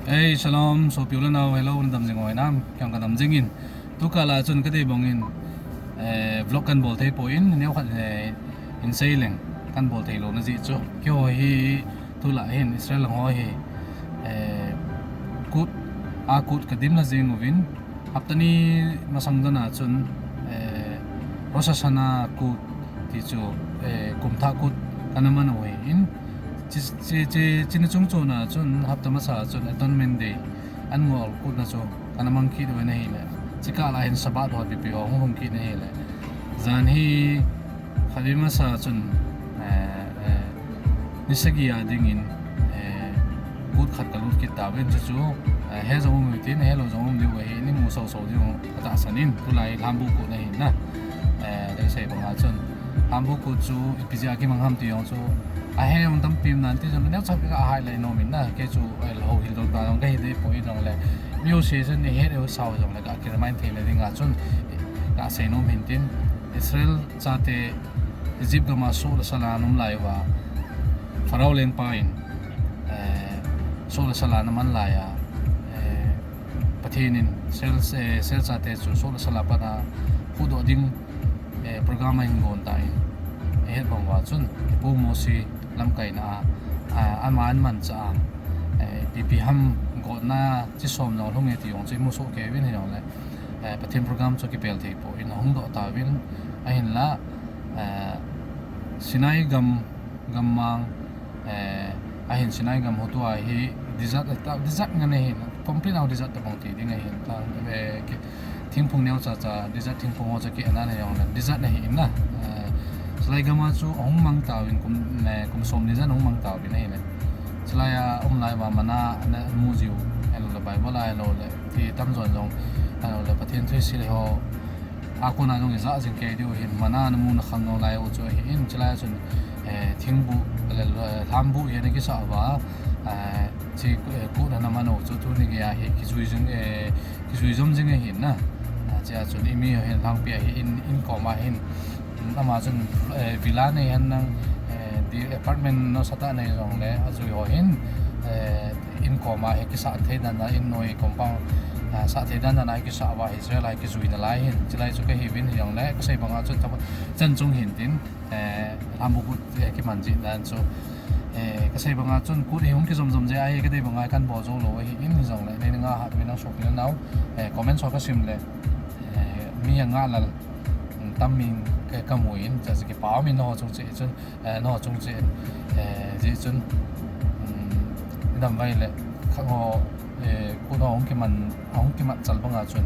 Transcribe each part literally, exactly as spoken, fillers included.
Hey, shalom, sopi u le nau, hello, nadam jing uvem? Kei jong kadam jing in. Tukal a chun kadei bang in, eh, vlog kahin bol thei poi, neo khat, eh, hin sei leng, kahin bol thei lou na jeh chu. Keiho hi, tulai hin, Israel lang ho hi, eh, kut, a kut kadim na jing uvin, hapta ni masang dan a chun, eh, Rosh Hashanah kut ti chu, eh, kumthah kut kana man u ahin, chi, chi, chi, china chungchon a chun hapta masa chun Atonement Day, an ngol kut na chu kana mang kit u ahin ahile, chikah la hin Sabbath ho ipi ipi ho hung hung kit na ahile, jan hi khatvei masa chun, eh, eh, ni sagi a dingin, eh, kut khat kalut kit tauvin, chuchu, eh, he jong um utin, helou jong um diu ahi, ni mu soso diu katahsan in, tulai lhambu kut na ahin na. Eh, kasei banga chun, lhambu kut chu ipi jeh a kimang ham ti jong chu, ahe jong tampi um nan ti jong, neocha ka hai lai nom in na, kei chu, eh, houhil dong ta jong kahi deh poi jongle, mi jouse chun ihet u sao jongle, ka kiremind theina dinga chun, kasei nom hin tin, Israel chate, Egypt gam a soh le sal a ana um lai uva, Pharaoh lengpa in, eh, soh le sal a ana man lai a, eh, Pathen in Israel, eh, Israel chate chu soh le sal a pat a huhdoh ding, eh, program ahin gon tan, ihet bang uva chun, ipu Mose lamkaina a, a, ama ahin manchah a, eh, ipi ipi ham gotna chi som jong lhung e ti jong chu imu soh kei uvin, hijongle, eh, Pathen program chu kipel thei poi, ahung doh tauvin, ahinla, eh, Sinai gam, gammang, eh, ahin Sinai gam hotou a hi desert, ta, desert ngen ahin, complete a desert tabang ti ding ahin, ta, eh, ki, thingphung neocha cha, desert thingphung ho cha ki ana na jongle, desert na ahin na. Eh, chulai gam a chu ahung mang tauvin kum, eh, kum som ni jan ahung mang tauvin ahile, chulai a um lai uva manna ana mu jiu, ahiloule Bible a ahiloule, ti tamjon jong, ahiloule Pathen thusil ho a kona jong ijah jing kei diu ahin, manna ana mu na khangnou lai u chu ahin, chulai a chun, eh, thingbuh, le, le, lhambuh hi ana kisah uva, eh, chi, eh, kut ana man u chu tuni gei a hi kijui jing, eh, kijui jom jing ahin na. Ah, chea chun imi ho hin lhangpi a hi in, in koma hin, ama chun, eh, villa nei hen lang, eh, di apartment nasatah nei jongle, ajui ho hin, eh, in koma hi kisah thei dan dan, in noi compound, ah, sah thei dan dan a kisah uva hi Israel a kijui nalai hin, chulai chu kahiuvin, hijongle kasei banga chun thapa chan chung hin tin, eh, lhambu kut, eh, kiman jeh dan chu, eh, kasei banga chun kut hi hung kijom jom jeh ahi, kadei banga kahin bol jou lou ahin, hijongle neina ngah hat uvin lang sopi le nau, eh, comment ho kasim le, eh, mi angah lal, um, tam min ka, kamu in, chua chu kipa um in nangho chung cheh chun, eh, nangho chung cheh, eh, jeh chun, um, idam vai le, khangho, eh, kut ho hung kiman, ahung kimat chal banga chun,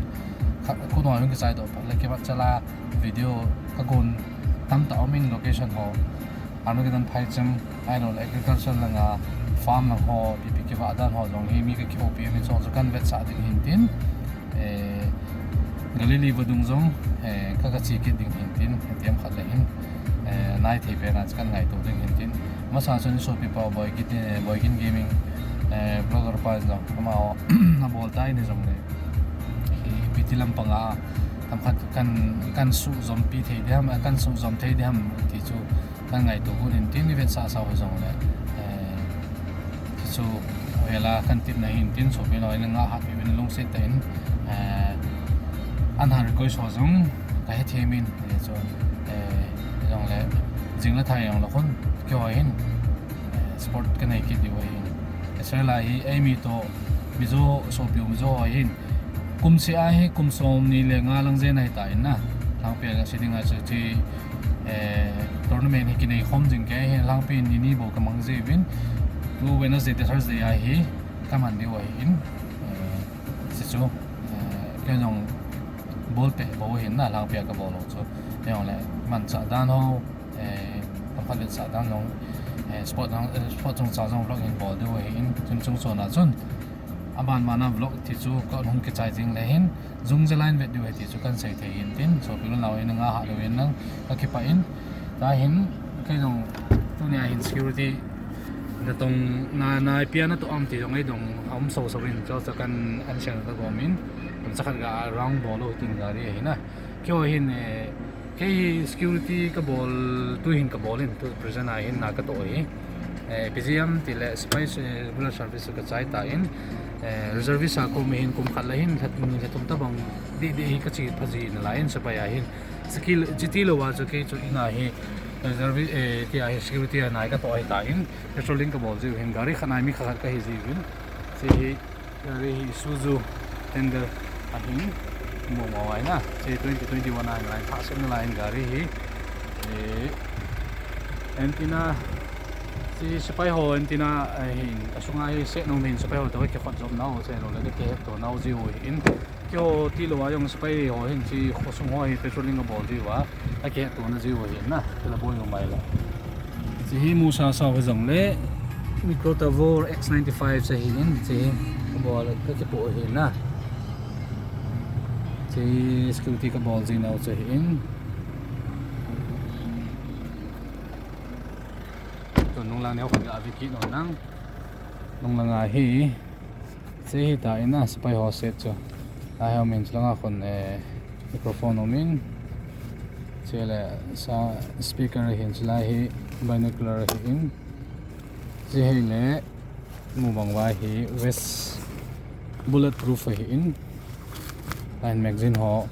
kha, kut ho hung kichai doh phat le kimat chal a video kagon tamtah um in location ho, Armageddon phaicham, ahiloule agriculture langa farm lang ho, ipi ipi kivah dan ho jong hi mi kakihoupi um in, chujong chu kahin vetsah ding hin tin, eh, Galilee vadung jong, eh, ka, kache kit ding hin tin, itiham khat le hin, eh, nai thei pen a chu kahin ngaito ding hin tin. Masa chun isopipa Boigin, eh, Boigin Gaming, eh, vlogger pa jong, amaho abol tai ni jongle, hi ipi ti lampang a, themkhat kahin, kahin sujompi thei diham, kahin sujom thei diham ti chu kahin ngaito got in tin, ivetsah sau hijongle, eh, ti chu, hoila kahin tepna hin tin, sopi le nau, ina ngah hat uvin lungset tah in, eh, ahin request ho jong kahethem in, eh, chu, eh, jongle, jing le thai jongle khun, keiho hin, eh, support kanei kit diu ahin. Israel a hi, eimi toh, Mizo, sopi u Mizo ho hin, kum seh a hi, kum somni le nga lang jen ahitan na. Lhangpi a kasei dinga chu, eh, tournament hi kinei khom jing kei hin, lhangpi ni ni bou kamang jiuvin. Tu Wednesday, Thursday a hi, kaman diu ahin. Eh, chuchu, eh, kei jong bol peh bou ahin na, lhangpi a kabol u chu. Hijongle, manchah dan ho, eh, themkhat vetsah dan jong, eh, sport jong, eh, sport chungchang jong vlog hin bol diu ahin, chun chungchon a chun, aban ban a vlog ti chu kahung kichai jing le hin, jung jela in vet diu ahi ti chu kahin sei thei hin tin, sopi le nau, ina ngah hat uvin lang kakipah in, tahin, kei jong, tunia hin security natong, na, na ipi a natoh am ti jong eidong aum soso in, chu chu kahin answer na gom in, kum cha khat ga round bol u tin gari ahi na. Keiho hin, eh, kei hi security kabol, tu hin kabol in, tu present a hin na katoh ahi. Eh, P G M tile sepai, eh, regular service ka chai tan, eh, reservist a koma hin kum khat le hin lha, lha thum tabang didi hi ka chi phaji nalai in sepai a hin. Skill, chiti louva chu kei chu in a hi reservist, eh, tia hi security a nai ka toh ahitan, patrolling ka bol jiu hin, gari khat nai mi khat khat ka hi jiu hin. Hiche hi gari hi Isuzu Xpander ahin, mo mo ai na. Hiche twenty twenty-one a ngai thah sem nalai in gari hi. Eh, antenna, hiche sepai ho antenna ahin, asunga hi set nom hin sepai ho toh kikhot jom nau, se lo le kihet to nau jiu hin. Keiho tilou a jong sepai ho hin hiche khosung ho hi patrolling ka bol jiu a, akihet to na jiu hin na, tila boi ho mai la. Hiche hi musa sao hi jong le, Micro Tavor X ninety-five hiche hin, hiche hi ka bol ka kipoh hin na. Hiche hi security ka bol ji nau hiche hin. Tun nunglang neo khat ga ve kit nau nang. Nunglang a hi. Hiche hi ta in a, sepai ho set chu. Ahi, um in chulanga khun, eh, microphone um in. Chule sa speaker hin chulai hi binocular hi in. Hiche hi le mu bang uva hi vest bulletproof hi in. Line magazine ho.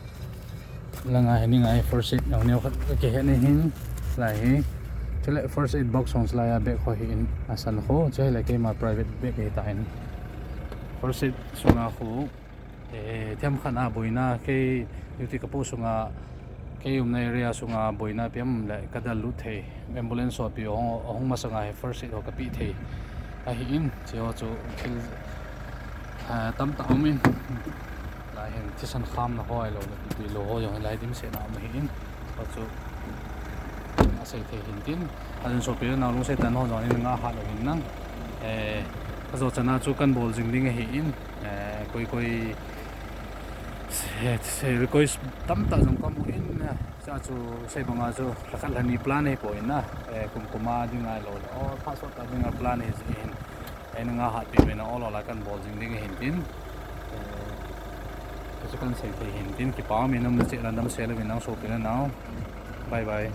Langa hi ni ngai first aid neo neo khat ka kihet ni hin lai hi. Chule first aid box hung lai a bag ho hi in asan ho. Chule keima private bag hi ta in. First aid sunga khu, eh, themkhat a boina kei duty ka po sunga kei umna area sunga boina piam le ka dal lut thei. Ambulance ho pi hung, hung masanga hi first aid ho ka pe thei. Ahi in, hiche ho chu thil, eh, tamtah um in. Lai hin thisan khamna ho ahilou le, pi lou ho jong lai dimset na um ahi in. Hiche ho chu asei thei hin tin. Adin sopi le nao lungset tah in ho jong in nga hat lou hin nang. Eh, ka jo chana chu kan bol jing ding ahi in. Eh, koi koi se, se request tamtah jong ka mu in, eh, cha chu sei banga chu lha khat lha ni plan hi poi na, eh, kum kum a ding ahilou le, o, pha sot ta ding a plan hi ji hin, eh, na nga hat pi pi na o lo la kan bol jing ding hin tin, eh, ka chu kan sei thei hin tin, kipa um in um na che la dam se le vin nang sopi le nao, bye bye.